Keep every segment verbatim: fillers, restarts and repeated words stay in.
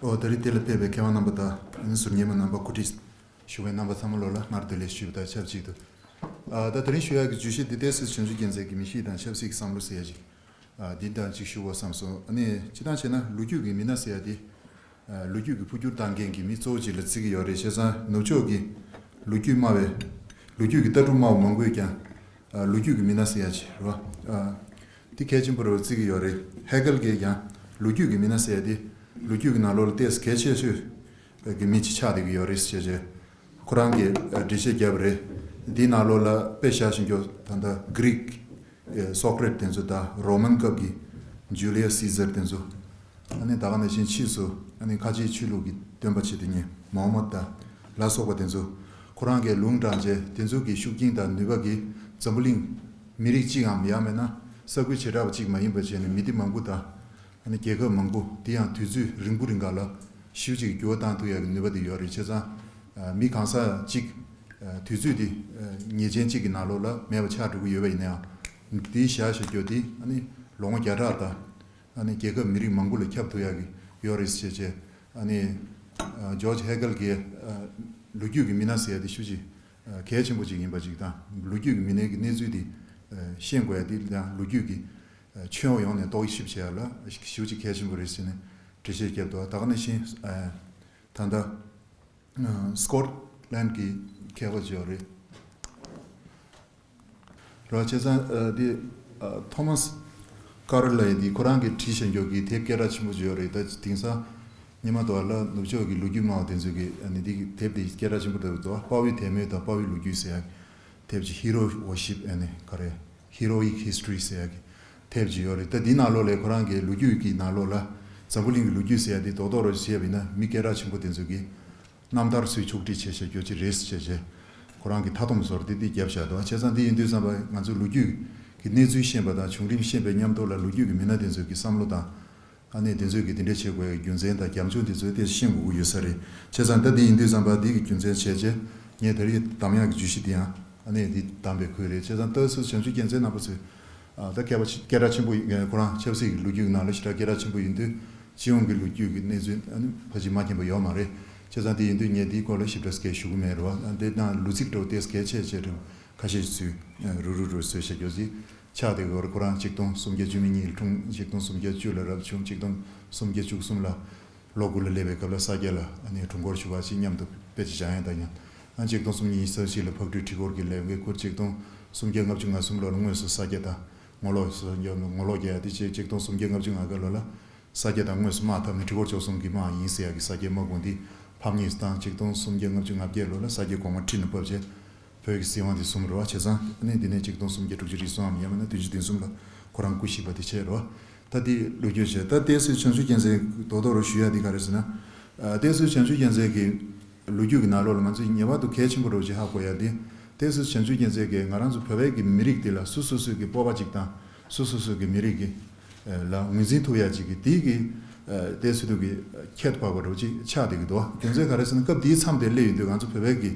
ཨོ། ད་རེས་དེ་ལ་ཕེབས་པའི་མཁས་དབང་རྣམ་པ་དང་། ཨ་ནི་ཟུར་ཉན་པ་རྣམ་པ། གོ་སྒྲིག་ཞུ་མཁན་རྣམ་པ་ཚང་མ་ལོ་ལ་སྔར་བདེ་ལེགས་ཞུས་པ་དང་ཆབས་ཅིག་ཏུ། ཨ། ད་དེ་རིང་ཞུ་ཡག་གི་བརྗོད་གཞི་འདི་བསྟན་སྲིད་བྱང་ཆུབ་རྒྱལ་མཚན་གྱི་མི་གཤིས་དང་ཆབ་སྲིད་ཀྱི་བསམ་བློ་ཟེར་ཡ་ཅིག་ཨ། འདི་དང་ཅིག་ཞུ་དགོས་བསམ་སོང་། ཨ་ནི་སྤྱིར་བཏང་བྱས་ན་ལོ་རྒྱུས་ཀྱི་མི་སྣ་ཟེར་ཡ་དེ། ཨ། ལོ་རྒྱུས་ཀྱི་འཕོ་འགྱུར་བཏང་མཁན་གྱི་མི་གཙོ་བོ་ཅིག་ལ་བརྩི་གི་ཡོད་རེད། བྱས་ཙང་ནུབ་ཕྱོགས་ཀྱི་ལོ་རྒྱུས་སྨྲ་བའི། ལོ་རྒྱུས་ཀྱི་ལྟ་གྲུབ་སྨྲ་བ་མང་པོས་ཀྱང་། ཨ། ལོ་རྒྱུས་ཀྱི་མི་སྣ་ཟེར་ཡ་ཅིག་རེད་བ། ཨ། དེ་གལ་ཆེན་པོ་རེད་བརྩི་གི་ཡོད་རེད། ཧེ་གལ་གྱིས་ཀྱང་ལོ་རྒྱུས་ཀྱི་མི་སྣ་ཟེར་ཡ་དེ་ལོ་རྒྱུས་ཀྱི་ནང་ལོགས་ལ་ཏོག་ཙམ་གལ་ཆེ་ཤོས་ཀྱི་མི་ཅིག་ཆགས་བསྡད་ཀྱི་ཡོད་རེད་ཟེར་བྱས། ཁོ་རང་གིས། ཨ། འགྲེལ་བཤད་བརྒྱབ་པ་རེད། འདིའི་ནང་ལོགས་ལ་དཔེ་བཞག་བཞིན་རྒྱུ་ད་ལྟ་གྷི་རིག་སོ་ཀ་རེ་ཏི་དེ་ཚོ་དང་། རོ་མན་སྐབས་ཀྱི་ཇུ་ལི་ཡས་སི་ཛར་དེ་ཚོ། ཨ་ནི་ད་ག་ནང་བཞིན་ཕྱིས་སུ་ཨ་ནི་ཁ་ཆེའི་ཆོས་ལུགས་ཀྱི་སྟོན་པ་བྱེད་དེ་ཉིད་མོ་ཧམ་མད་དང་ལ་སོགས་པ་དེ་ཚོ། ཁོ་རང་གིས་ལུང་དྲངས་རྗེས། དེ་ཚོ་གི་ཤུགས་རྐྱེན་དང་ནུས་པ་གིས་འཛམ་བུ་གླིང་མི་རིགས་གཅིག་གམ་ཡང་མིན་ན་ས་ཁུལ་བྱེ་བྲག་པ་གཅིག་མ་ཡིན་པ་བྱས་ནས་མི་སྡེ་མང་པོ་དང་། ཨ་ནི་རྒྱལ་ཁབ་མང་པོ། དེ་ཡང་དུས་ཚོད་རིང་པོ་རིང་ག་ལ་ཞེ་པོ་ཅིག་འགྱུར་བ་བཏང་ཐུབ་ཡག་གི་ནུས་པ་དེ་ཡོད་རེད། བྱས་ཙང་། ཨ། མི་གང་ཟག་གཅིག་ཨ། དུས་ཚོད་དེ། ཨ། ངེས་ཅན་གཅིག་གི་ནང་ལོགས་ལ་མེད་པ་ཆགས་འགྲོ་གི་ཡོད་པ་ཡིན་ན་ཡང་། དེའི་ཞག་ཞེ་པོ་དེ་ཨ་ནི་ལོ་ངོ་བརྒྱ་ཕྲག་དང་། ཨ་ནི་རྒྱལ་ཁབ་མི་རིགས་མང་པོ་ལ་ཁྱབ་ཐུབ་ཡག་གི་ཡོད་རེད་ཟེར་བྱས། ཨ་ནི། ཨ། ཇོརྗ་ཧེ་གལ་གྱིས། ཨ། ལོ་རྒྱུས་ཀྱི་མི་སྣ་ཟེར་ཡ་དེ་ཤུགས་ཆེ། ཨ། གལ་ཆེན་པོ་ཅིག་ཡིན་པ་ཅིག་དང་། ལོ་རྒྱུས་ཀྱི་མི་སྣའི་གི་གནས་ཚུལ་དེ། ཨ། ཤེས་དགོས་ཡ་དེ་ཡང་ལོ་རྒྱུས་ཀྱི། ཨ། ཁྱོན་ཡོངས་ནས་རྟོག་ཞིབ་བྱེད་ཡ་ལ་ཤུགས་ཆེ་གལ་ཆེན་པོ་རེད་ཟེར་ནས་འགྲེལ་བཤད་བརྒྱབ་འདུག་ད་ག་ནང་བཞིན། ཨ། ད་ལྟ། ཨ། སི་ཀོཊ་ལན་གྱི་མཁས་པ་ཅིག་ཡོད་རེད། རེད་བ། བྱས་ཙང་། ཨ། འདི། ཨ། ཐོ་མཱས་ཀར་ལའེལ་འདི་ཁོ་རང་གིས་བྲིས་བཞག་རྒྱུ་གི་དེབ་སྐད་གྲགས་ཆེན་པོ་ཅིག་ཡོད་རེད། ད་དེང་སང་ཉི་མ་དུ་བ་ལ་ནུབ་ཕྱོགས་ཀྱི་ལོ་རྒྱུས་སྨྲ་བ་དེ་ཚོ་གིས། ཨ་ནི་འདི་གི་དེབ་དེ་སྐད་གྲགས་ཆེན་པོ་འདུག་དཔའ་བོའི་དད་མོས་དང་དཔའ་བོའི་ལོ་རྒྱུས་ཟེར་ཡག་དེབ་ཅིག་ཧི་རོ་ཝོར་ཤིབ། ཨ་ནི་ག་རེ། Heroic History ཟེར་ཡག་གི་དེབ་ཅིག་ཡོད་རེད། ད་འདི་ནང་ལོགས་ལ་ཁོ་རང་གིས་ལོ་རྒྱུས་ཀྱི་ནང་ལོགས་ལ་འཛམ་བུ་གླིང་གི་ལོ་རྒྱུས་ཟེར་ཡག་འདི་རྡོག་རྡོག་རེ་བཤད་པ་ཡིན་ན། མི་སྐད་གྲགས་ཆེན་པོ་དེ་ཚོ་གིས་རྣམ་ཐར་ཚུར་ཕྱོགས་སྒྲིག་བྱས་བཞག་རྒྱུ་ཅིག་རེད་ཟེར་བྱས། ཁོ་རང་གིས་མཐའ་སྡོམ་བཟོ་འདྲ་དེ་འདི་བརྒྱབ་བཞག་འདུག་བྱས་ཙང་འདི་ཡིན་དུས་ཙམ་པ་ང་ཚོས་ལོ་རྒྱུས་ཀྱི་གནས་ཚུལ་ཤེས་པ་དང་བྱུང་རིམ་ཤེས་པའི་མཉམ་དུ་ལ། ལོ་རྒྱུས་ཀྱི་མི་སྣ་དེ་ཚོ་གི་བསམ་བློ་དང་། ཨ་ནི་དེ་ཚོས་ཀྱིས་དེ་འདྲ་བྱེད་དགོས་ཡག་རྒྱུ་མཚན་དང་རྒྱབ་ལྗོངས་དེ་ཚོ་ཏོག་ཙམ་ཤེས་དགོས་ཀྱི་ཡོད་ས་རེད། བྱས་ཙང་ད་འདི་ཡིན་དུས་ཙམ་པ་འདི་གི་རྒྱུ་མཚན་བྱས་རྗེས། ངས་ད་རེས་གདམ་ཡག་གི་བརྗོད་གཞི་འདི་ཡང་ཨ་ནི་འདི་གདམ་པའི་ཁུལ་རེད། བྱས་ཙང་ད་སུ་བྱང་ཆུབ་རྒྱལ་མཚན་རྣམ་པ་ཚོས། ཨ། ད་མཁས་པ་ཆེ། སྐད་གྲགས་ཆེན་པོ་ཡིན། ཁོ་རང་ཆབ་སྲིད་ཀྱི་ལོ་རྒྱུས་ཀྱི་ནང་ལ་ཞེ་དྲག་སྐད་གྲགས་ཆེན་པོ་ཡིན་དུས། སྤྱི་ཡོངས་ཀྱི་ལོ་རྒྱུས་ཀྱི་གནས་ཚུལ་ཨ་ནི་ཕལ་ཆེར་མ་མཁྱེན་པ་ཡོད་མ་རེད། བྱས་ཙང་དེ་ཡིན་དུས་ངས་འདིའི་སྐོར་ལ་ཞིབ་ཕྲ་སྐད་ཞུ་གི་མེད་རེད་བ། ཨ། དེ་དང་ལོ་ཚིགས་འདྲ་བོ་ཏོག་ཙམ་གལ་ཆེ་ཆེ་འདྲ་བོ་ཁ་ཤས་ཤིག་ཚུར། ཨ། རུབ་རུབ་རུབ་བཟོས་བཞག་རྒྱུ་ཅིག་ཆགས་བསྡད་ཡོད་རེད། ཁོ་རང་ཆིག་སྟོང་སུམ་བརྒྱ་བཅུ་མེད་གཉིས་ལ་འཁྲུངས། ཆིག་སྟོང་སུམ་བརྒྱ་བཅུ་ལ་རབ་བྱུང་། ཆིག་སྟོང་སུམ་བརྒྱ་བཅུ་གསུམ་ལ་ལོ་དགུ་ལ་སླེབས་པའི་སྐབས་ལ་ས་སྐྱ་ལ་ཨ་ནི་དྲུང་འཁོར་ཞུ་བ་ཞིག་མཉམ་དུ་དཔེ་ཆ་སྦྱང་ཡག་དང་མཉམ། ཨ། ཆིག་སྟོང་སུམ་བརྒྱ་ཉི་ཤུ་རྩ་གཅིག་ལ་ཕག་གྲུའི་ཁྲི་སྐོར་གྱི་ལས་འགན་ཁུར། ཆིག་སྟོང་སུམ་བརྒྱ་ལྔ་བཅུ་ང་གསུམ་ལོ་ལ་དངོས་སུ་ས་སྐྱ་དང་ངོ་ལོག་སོ་ངོ་ལོག་རྒྱག་ཡག་དེ་བྱས། ཆིག་སྟོང་སུམ་བརྒྱ་ལྔ་བཅུ་ང་དགུ་ལོ་ལ་ས་སྐྱ་དང་དངོས་སུ་དམག་འཐབ་ནས་ཁྲི་སྐོར་བཅུ་གསུམ་གྱི་དམག་ཡིན་ཟེར་ཡག་གི་ས་སྐྱའི་དམག་དཔུང་འདི་ཕམ་ཉེས་སུ་བཏང་། ཆིག་སྟོང་སུམ་བརྒྱ་ལྔ་བཅུ་ང་བརྒྱད་ལོ་ལ་ས་སྐྱའི་གོང་མ་ཁྲི་ནས་ཕབ་བྱས། བོད་ཀྱི་སྲིད་དབང་དེ་བཟུང་རེད་བ། བྱས་ཙང་ཨ་ནི་འདི་ནས་ཆིག་སྟོང་སུམ་བརྒྱ་དྲུག་ཅུ་རེ་གསུམ་འམ་ཡང་མིན་ན་བདུན་ཅུ་དོན་གསུམ་ལ་ཁོ་རང་སྐུ་གཤེགས་པ་དེ་བྱས་རེད་བ། ད་འདི་ལོ་རྒྱུས་བྱས། ད་བསྟན་སྲིད་བྱང་ཆུབ་རྒྱལ་མཚན་རྡོག་རྡོག་རེ་ཞུ་ཡག་འདི་ག་རེ་ཟེར་ན། ཨ། བསྟན་སྲིད་བྱང་ཆུབ་རྒྱལ་མཚན་གྱི་ལོ་རྒྱུས་ཀྱི་ནང་ལོགས་ལ་ང་ཚོས་ངེས་པར་དུ་གལ་ཆེན་པོ་རེད་བ་ཅིག་ཧ་གོ་ཡག་འདི། བསྟན་སྲིད་བྱང་ཆུབ་རྒྱལ་མཚན་གྱིས་ང་རང་ཚོ་བོད་པའི་གི་མི་རིགས་འདི་ལ་སོ་སོ་སོའི་གི་སྤོབས་པ་ཅིག་དང་། སོ་སོ་སོའི་གི་མི་རིགས་ཀྱི་ལ་ངོས་འཛིན་ཐུབ་ཡག་ཅིག་གི་དེའི་གི། ཨ། བསྟན་སྲིད་དུ་གི་ཁྱད་དུ་འཕགས་པ་འདྲ་བོ་ཅིག་ཆགས་བསྡད་ཀྱི་འདུག་རྒྱུ་མཚན་ག་རེ་ཟེར་ན། སྐབས་དེའི་མཚམས་དེར་སླེབས་ཡོང་དུས་ང་ཚོ་བོད་པའི་གི།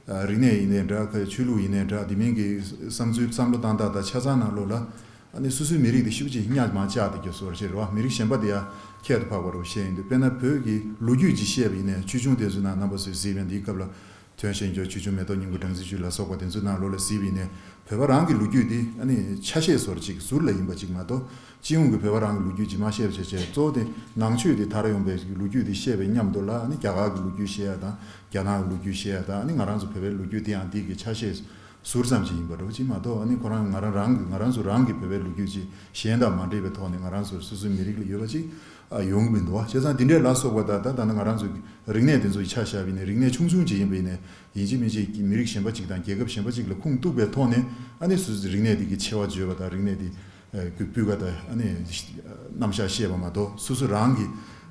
ཨ། རིག་གནས་ཡིན་ནའི་འདྲ། ཆོས་ལུགས་ཡིན་ནའི་འདྲ། དེ་མིན་གྱི་བསམ་ཚུལ་བསམ་བློ་བཏང་སྟངས་དང་ཆ་ཚང་ནང་ལོགས་ལ། ཨ་ནི་སོ་སོའི་མི་རིགས་དེ་ཤུགས་ཆེ་གཉའ་མ་བཅག་བསྡད་རྒྱུ་བཟོ་འདྲ་ཅིག་རེད་བ། མི་རིགས་གཞན་པ་དེ་ཡང་ཁྱད་དུ་འཕགས་པ་རེད་བཤད་ཡོང་དུས། དཔེར་ན་བོད་ཀྱི་ལོ་རྒྱུས་ཅིག་བཤད་པ་ཡིན་ནའི་ཆོས་འབྱུང་དེ་ཚོའི་ནང་རྣམ་པ་ཚོས་གཟིགས་པ་ཡིན་ན། འདིའི་སྐབས་ལ་ཐོན་བཞིན་ཡོད་ཆོས་འབྱུང་མེ་ཏོག་སྙིང་པོ་སྦྲང་རྩིའི་བཅུད་ལ་སོགས་པ་དེ་ཚོའི་ནང་ལོགས་ལ་གཟིགས་པ་ཡིན་ནའི། བོད་པ་རང་གི་ལོ་རྒྱུས་དེ་ཨ་ནི་ཆ་ཤས་བཟོ་འདྲ་ཅིག་ཟུར་ལ་ཡིན་པ་ཅིག་མ་གཏོགས། སྤྱི་ཡོངས་ཀྱི་བོད་པ་རང་གི་ལོ་རྒྱུས་ཅིག་མ་བཤད་པ་བྱས་བྱས། གཙོ་བོ་དེ་ནང་ཆོས་དེ་དར་ཡོང་པའི་ལོ་རྒྱུས་དེ་བཤད་པའི་མཉམ་དུ་ལ། ཨ་ནི་རྒྱ་གར་གྱི་ལོ་རྒྱུས་བཤད་ཡག་དང་། རྒྱ་ནག་གི་ལོ་རྒྱུས་བཤད་ཡག་དང་། ཨ་ནི་ང་རང་ཚོ་བོད་པའི་ལོ་རྒྱུས་དེ་ཡང་འདི་གི་ཆ་ཤས་ཟུར་ཙམ་ཅིག་ཡིན་པ་འདྲ་བོ་ཅིག་མ་གཏོགས། ཨ་ནི་ཁོ་རང་ང་རང་རང་གི་ང་རང་ཚོ་རང་གི་བོད་པའི་ལོ་རྒྱུས་ཅིག་གཞན་དང་མ་འདྲེས་པའི་ཐོག་ནས་ང་རང་ཚོ་སོ་སོའི་མི་རིགས་ལ་ཡོད་པ་ཅིག་ཨ། ཡོང་གི་མི་འདུག་བ། བྱས་ཙང་འདི་འདྲའི་ལ་སོགས་པ་དང་། ད་ད་ནི་ང་རང་ཚོའི་རིག་གནས་དེ་ཚོ་ཡི་ཆ་བཞག་པ་ཡིན་ནའི། རིག་གནས་ཆུང་ཆུང་ཅིག་ཡིན་པ་ཡིན་ནའི། ཡིན་གཅིག་མིན་གཅིག་མི་རིགས་གཞན་པ་ཅིག་དང་རྒྱལ་ཁབ་གཞན་པ་ཅིག་ལ་ཁུངས་གཏུགས་པའི་ཐོག་ནས། ཨ་ནི་སོ་སོའི་རིག་གནས་དེ་གི་ཆེ་བ་བརྗོད་པ་དང་། རིག་གནས་དེ། ཨ། གི་སྤུས་ཀ་དང་། ཨ་ནི་རྣམ་གཞག་བཤད་པ་མ་གཏོགས། སོ་སོ་རང་གི་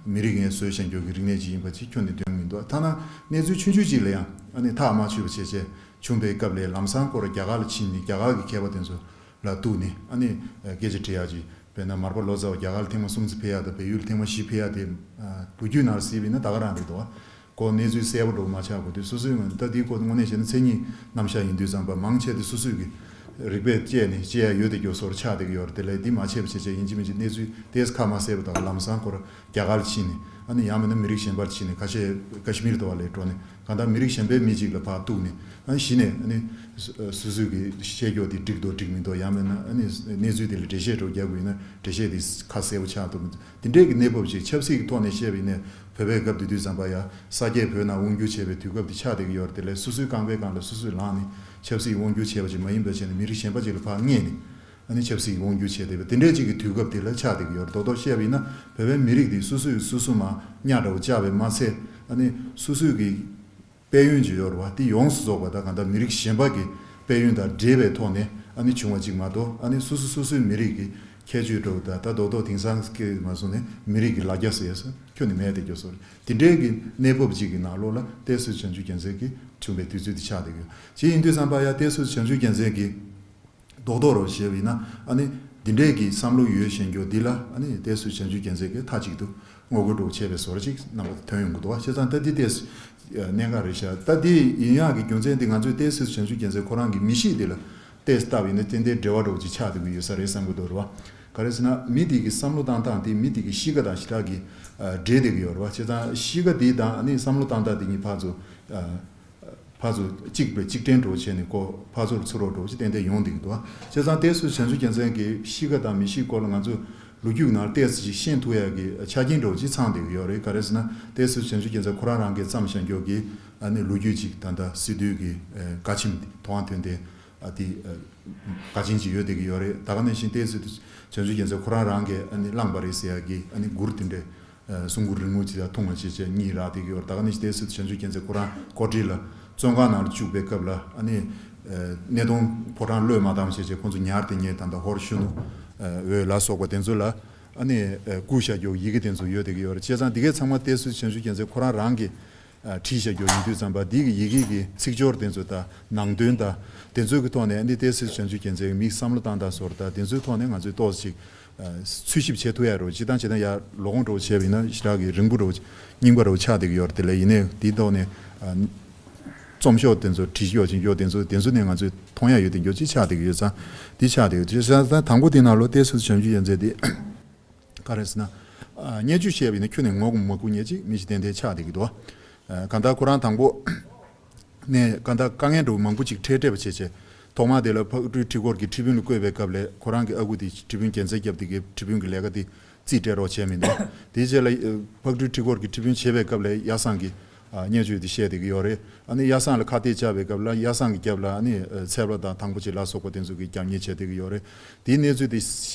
མི་རིགས་ངས་བཟོས་བཞག་རྒྱུ་གི་རིག་གནས་ཅིག་ཡིན་པ་ཅིག་ཁྱོན་ནས་འདོན་གི་མི་འདུག་ཐ་ན་གནས་ཚུལ་ཆུང་ཆུང་ཅིག་ལ་ཡང་ཨ་ནི་ཐག་མ་ཆོད་པ་བྱས་བྱས། བྱུང་བའི་སྐབས་ལ་ལམ་སང་ཁོ་རང་རྒྱ་གར་ལ་ཕྱིན་ནས་རྒྱ་གར་གྱི་མཁས་པ་དེ་ཚོ་ལ་གཏུགས་ནས། ཨ་ནི་སྐད་ཆ་དྲི་ཡག་ཅིག་དཔེར་ན་མར་པ་ལོ་ཙཱ་བ་རྒྱ་གར་ལ་ཐེངས་མ་གསུམ་ཙམ་ཕེབས་ཡག་དང་། བལ་ཡུལ་ལ་ཐེངས་མ་བཞི་ཕེབས་ཡག་དེ། ཨ། ལོ་རྒྱུས་ནང་ལ་གཟིགས་པ་ཡིན་ན་ད་ག་རང་རེད་འདུག་བ། ཁོ་གནས་ཚུལ་གསལ་པོ་འདྲ་བོ་མ་ཆགས་གོ་དུས། སོ་སོའི་ངོས་ནས་ད་འདིའི་སྐོར་དངོས་གནས་བྱས་ན་མཚན་ཉིད་རྣམ་གཞག་ཡིན་དུས་ཙམ་པ། མང་ཆེ་དེ་སོ་སོའི་གི་རིག་པས་དཔྱད་ནས་དཔྱད་ཡག་ཡོད་བསྡད་རྒྱུ་བཟོ་འདྲ་ཆགས་བསྡད་ཀྱི་ཡོད་རེད། དེ་ལས་འདི་མ་བྱས་པ་བྱས་བྱས། ཡིན་གཅིག་མིན་གཅིག་གནས་ཚུལ་དེ་ཁ་མ་གསལ་པ་དང་། ལམ་སང་ཁོ་རང་རྒྱ་གར་ལ་ཕྱིན་ནས། ཨ་ནི་ཡང་མིན་ན་མི་རིགས་གཞན་པར་ཕྱིན་ནས་ཁ་ཤས་ཀ་ཤི་མིར་དུ་བ་ལས་འགྲོ་ནས་གང་ལྟར་མི་རིགས་གཞན་པའི་མི་གཅིག་ལ་ཕར་གཏུགས་ནས། ཨ་ནི་གཞི་ནས་ཨ་ནི་སོ་སོ་སོའི་གི་བཤད་རྒྱུ་དེ་འགྲིག་འདུག་འགྲིག་མི་འདུག་ཡང་མིན་ན་ཨ་ནི་གནས་ཚུལ་དེ་ལ་འགྲེལ་བཤད་འགྲོ་རྒྱག་དགོས་ཡིན་ན་འགྲེལ་བཤད་དེ་ཁ་གསལ་པོ་ཆགས་འདུག་མི་འདུག་དེ་འདྲའི་གི་གནས་བབ་ཅིག་ཆབ་སྲིད་ཀྱི་ཐོག་ནས་བཤད་པ་ཡིན་ན་བོད་པའི་སྐབས་དེ་དུས་ཙམ་པ་ཡ་ས་སྐྱ་བོད་ནང་དབང་བསྒྱུར་བྱས་པའི་དུས་སྐབས་དེ་ཆགས་བསྡད་ཀྱི་ཡོད་རེད། དེ་ལས་སོ་སོའི་རྐང་པའི་སྒང་ལ་སོ་སོས་ལངས་ནས་ཆབ་སྲིད་དབང་བསྒྱུར་བྱས་པ་ཅིག་མ་ཡིན་པ་བྱས་ནས་མི་རིགས་གཞན་པ་ཅིག་ལ་ཕར་མངགས་ནས། ཨ་ནི་ཆབ་སྲིད་དབང་བསྒྱུར་བྱས་བསྡད་པའི་དེ་འདྲའི་ཅིག་གི་དུས་སྐབས་དེ་ལ་ཆགས་བསྡད་ཀྱི་ཡོད་རེད། རྡོག་རྡོག་བཤད་པ་ཡིན་ན་བོད་པའི་མི་རིགས་དེ་སོ་སོས་སོ་སོ་མར་གཉའ་འདྲ་བོ་བཅག་པས་མ་ཚད། ཨ་ནི་སོ་སོའི་གི་དཔལ་ཡོན་ཅིག་ཡོད་རེད་བ། དེ་ཡོངས་སུ་རྫོགས་པ་དང་གང་ལྟར་མི་རིགས་གཞན་པ་གི་དཔལ་ཡོན་དང་འབྲེལ་བའི་ཐོག་ནས་ཨ་ནི་བྱུང་བ་ཅིག་མ་གཏོགས། ཨ་ནི་སོ་སོ་སོ་སོའི་མི་རིགས་ཀྱི་ཁྱད་ཆོས་འདྲ་བོ་དང་ད་རྡོག་རྡོག་དེང་སང་སྐད་མ་སོང་ནས་མི་རིགས་ཀྱི་ལ་རྒྱ་ཟེར་ཡ་ས་ཁྱོན་ནས་མེད་བསྡད་རྒྱུ་བཟོ་རེད། དེ་འདྲའི་གི་གནས་བབ་ཅིག་གི་ནང་ལོགས་ལ་ཏོག་ཙམ་བྱང་ཆུབ་རྒྱལ་མཚན་གྱི་བྱུང་བའི་དུས་ཚོད་དེ་ཆགས་བསྡད་ཀྱི་ཡོད། ཅིག་ཡིན་དུས་ཙམ་པ་ཡ་ཏོག་ཙམ་བྱང་ཆུབ་རྒྱལ་མཚན་གྱི་རྡོག་རྡོག་རོ་བྱས་པ་ཡིན་ན། ཨ་ནི་འདི་འདྲས་ཀྱི་བསམ་བློ་ཡོད་བཞིན་རྒྱུ་འདི་ལ་ཨ་ནི་ཏོག་ཙམ་བྱང་ཆུབ་རྒྱལ་མཚན་གྱིས་མཐའ་གཅིག་ཏུ་ངོ་རྒོལ་འདྲ་བོ་བྱས་པའི་བཟོ་འདྲ་ཅིག་རྣམ་པ་ཐོན་ཡོང་གི་འདུག་བ། བྱས་ཙང་ད་འདི་ཏོག་ཙམ་གནད་འགག་རེད་ཤག་ད་འདི་ཡིན་ཡག་གི་རྒྱུ་མཚན་འདི་ང་ཚོས་ཏོག་ཙམ་བྱང་ཆུབ་རྒྱལ་མཚན་ཁོ་རང་གི་མི་གཤིས་འདི་ལ་ཏོག་ཙམ་བལྟས་པ་ཡིན་ན་ཏན་ཏན་འབྲེལ་བ་འདྲ་བོ་ཅིག་ཆགས་བསྡད་ཀྱི་ཡོད་ས་རེད་བསམ་གྱི་འདུག་རེད་བ། ག་རེ་ཟེར་ན་མི་འདི་གི་བསམ་བློ་བཏང་སྟངས་དེ་མི་འདི་གི་གཤིས་ཀ་དང་ཞེ་དྲག་གི་འབྲེལ་བསྡད་ཀྱི་ཡོད་རེད་བ། བྱས་ཙང་གཤིས་ཀ་འདི་དང་ཨ་ནི་བསམ་བློ་བཏང་སྟངས་འདི་གཉིས་ཕར་ཚུར་ཕར་ཚུར་གཅིག་པའི་གཅིག་སྒྲིལ་འདྲ་བོ་བྱས་ནས་ཁོ་ཕར་ཚུར་ཚུར་རོགས་འདྲ་བོ་ཅིག་ཏན་ཏན་ཡོང་བསྡད་ཀྱི་འདུག་བ། བྱས་ཙང་ཏོག་ཙམ་བྱང་ཆུབ་རྒྱལ་མཚན་གྱི་གཤིས་ཀ་དང་མི་གཤིས་སྐོར་ལ་ང་ཚོས་ལོ་རྒྱུས་ཀྱི་ནང་ཏོག་ཙམ་ཅིག་ཤེས་ཐུབ་ཡག་གི་ཆ་རྐྱེན་འདྲ་བོ་ཅིག་ཚང་བསྡད་ཀྱི་ཡོད་རེད། ག་རེ་ཟེར་ན་ཏོག་ཙམ་བྱང་ཆུབ་རྒྱལ་མཚན་ཁོ་རང་རང་གིས་བརྩམས་བཞག་རྒྱུ་གི་ཨ་ནི་ལོ་རྒྱུས་ཅིག་ད་ལྟ་སི་ཏུའི་གི་ཨ་དགའ་ཆེམས་དེ་ཐོག་ཁང་ཐོན་ཏེ་ཨ་དེ་ཨ་དགའ་ཆེན་ཅིག་ཡོད་བསྡད་ཀྱི་ཡོད་རེད། ད་ག་ནང་བཞིན་ཏོག་ཙམ་བྱང་ཆུབ་རྒྱལ་མཚན་ཁོ་རང་རང་གིས་ཨ་ནི་བླངས་པ་རེད་ཟེར་ཡག་གི་ཨ་ནི་མགུར་དེ་འདྲས། ཨ་གསུང་མགུར་རིང་མོ་ཅིག་དང་ཐུང་བ་ཅིག་བཅས་གཉིས་རག་བསྡད་ཀྱི་ཡོད་རེད། ད་ག་ནང་བཞིན་ཏོག་ཙམ་བྱང་ཆུབ་རྒྱལ་མཚན་ཁོ་རང་ཀོ་ཊི་ལ་བཙོན་ཁང་ནང་ལ་བཅུག་པའི་སྐབས་ལ་ཨ་ནི་ཨ་སྣེ་གདོང་ཕོ་བྲང་བློས་མ་བཏང་བ་བྱས་བྱས་ཁོང་ཚོ་ཉར་ཏེ་ཉེ་ད་ལྟ་ཧོར་གཞོན་ནུ་ཨ་འོད་ལ་སོགས་པ་དེ་ཚོ་ལ་ཨ་ནི་ཨ་བསྐུར་བཞག་རྒྱུ་ཡི་གེ་དེ་ཚོ་ཡོད་བསྡད་ཀྱི་ཡོད་རེད། བྱས་ཙང་འདི་གའི་ཚང་མ་ཏོག་ཙམ་བྱང་ཆུབ་རྒྱལ་མཚན་ཁོ་རང་རང་གིས་ཨ་བྲིས་བཞག་རྒྱུ་ཡིན་དུས་ཙམ་པ་འདི་གི་ཡི་གེ་གི་ཚིག་སྦྱོར་དེ་ཚོ་དང་ནང་དོན་དང་དེ་ཚོའི་གི་ཐོག་ནས་ཨ་ནི་ཏོག་ཙམ་བྱང་ཆུབ་རྒྱལ་མཚན་གྱི་མིའི་བསམ་བློ་བཏང་སྟངས་སོགས་དང་དེ་ཚོའི་ཐོག་ནས་ང་ཚོས་ཏོག་ཙམ་ཅིག་ཨ་འཚོལ་ཞིབ་བྱེད་ཐུབ་ཡ་རོ། སྤྱིར་བཏང་བྱས་ན་ཡ་ལོ་གོང་འདྲ་བོ་བྱས་པ་ཡིན་ན་ཞེ་དྲག་གི་རིང་པོ་འདྲ་བོ་རྙིང་པ་འདྲ་བོ་ཆགས་བསྡད་ཀྱི་ཡོད་རེད། དེ་ལས་ཡིན་ནའི་དེའི་ཐོག་ནས་ཨ་རྩོམ་ཤོག་དེ་ཚོ་བྲིས་ཤོག་ཅིག་ཡོད་དེ་ཚོ་དེ་ཚོ་ནས་ང་ཚོས་མཐོང་ཡ་ཡོད་དེ་འགྱོ་ཅིག་ཆགས་བསྡད་ཀྱི་ཡོད་ཙང་འདི་ཆགས་བསྡད་ཡོད། དེ་ཙང་དང་པོ་དེ་ནང་ལོ་ཏོག་ཙམ་བྱང་ཆུབ་རྒྱལ་མཚན་དེ་ག་རེ་ཟེར་ན་ཨ་བརྙས་བཅོས་བྱས་པ་ཡིན་ན་ཁྱོན་ནས་ངོ་མ་མ་སྒུག་མཁན་ཅིག་མི་ཞིག་ཏན་ཏན་ཆགས་བསྡད་ཀྱི་འདུག་ཨ་གང་ལྟར་ཁོ་རང་དང་པོ། ནས་གང་ལྟར་དཀའ་ངལ་འདྲ་བོ་མང་པོ་ཅིག་འཕྲད་འཕྲད་པ་བྱས་བྱས། ཐོག་མ་དེ་ལ་ཕག་གྲུའི་ཁྲི་སྐོར་གྱི་ཁྲི་དཔོན་ལ་བསྐོས་པའི་སྐབས་ལ་ཁོ་རང་གི་ཨ་ཁུ་དེ་ཁྲི་དཔོན་རྒྱལ་མཚན་སྐྱབས་དེ་གའི་ཁྲི་དཔོན་གྱི་ལས་ཀ་དེ་རྩིས་སྤྲད་རོགས་བྱས་མི་འདུག་དེའི་རྗེས་ལ་ཨ་ཕག་གྲུའི་ཁྲི་སྐོར་གྱི་ཁྲི་དཔོན་བྱེད་པའི་སྐབས་ལ་ཡ་སང་གི་ཨ་བརྙས་བཅོས་དེ་བཤད་བསྡད་ཀྱི་ཡོད་རེད། ཨ་ནི་ཡ་སང་ལ་ཁ་གཏད་བཅག་པའི་སྐབས་ལ་ཡ་སང་གི་རྒྱབ་ལ་ཨ་ནི་ཨ་ཚལ་པ་དང་ཐང་པོ་ཆེ་ལ་སོགས་པ་དེ་ཚོ་གིས་རྒྱབ་གཉེར་བྱས་བསྡད་ཀྱི་ཡོད་རེད། དེའི་གནས་ཚུལ་དེ་ས་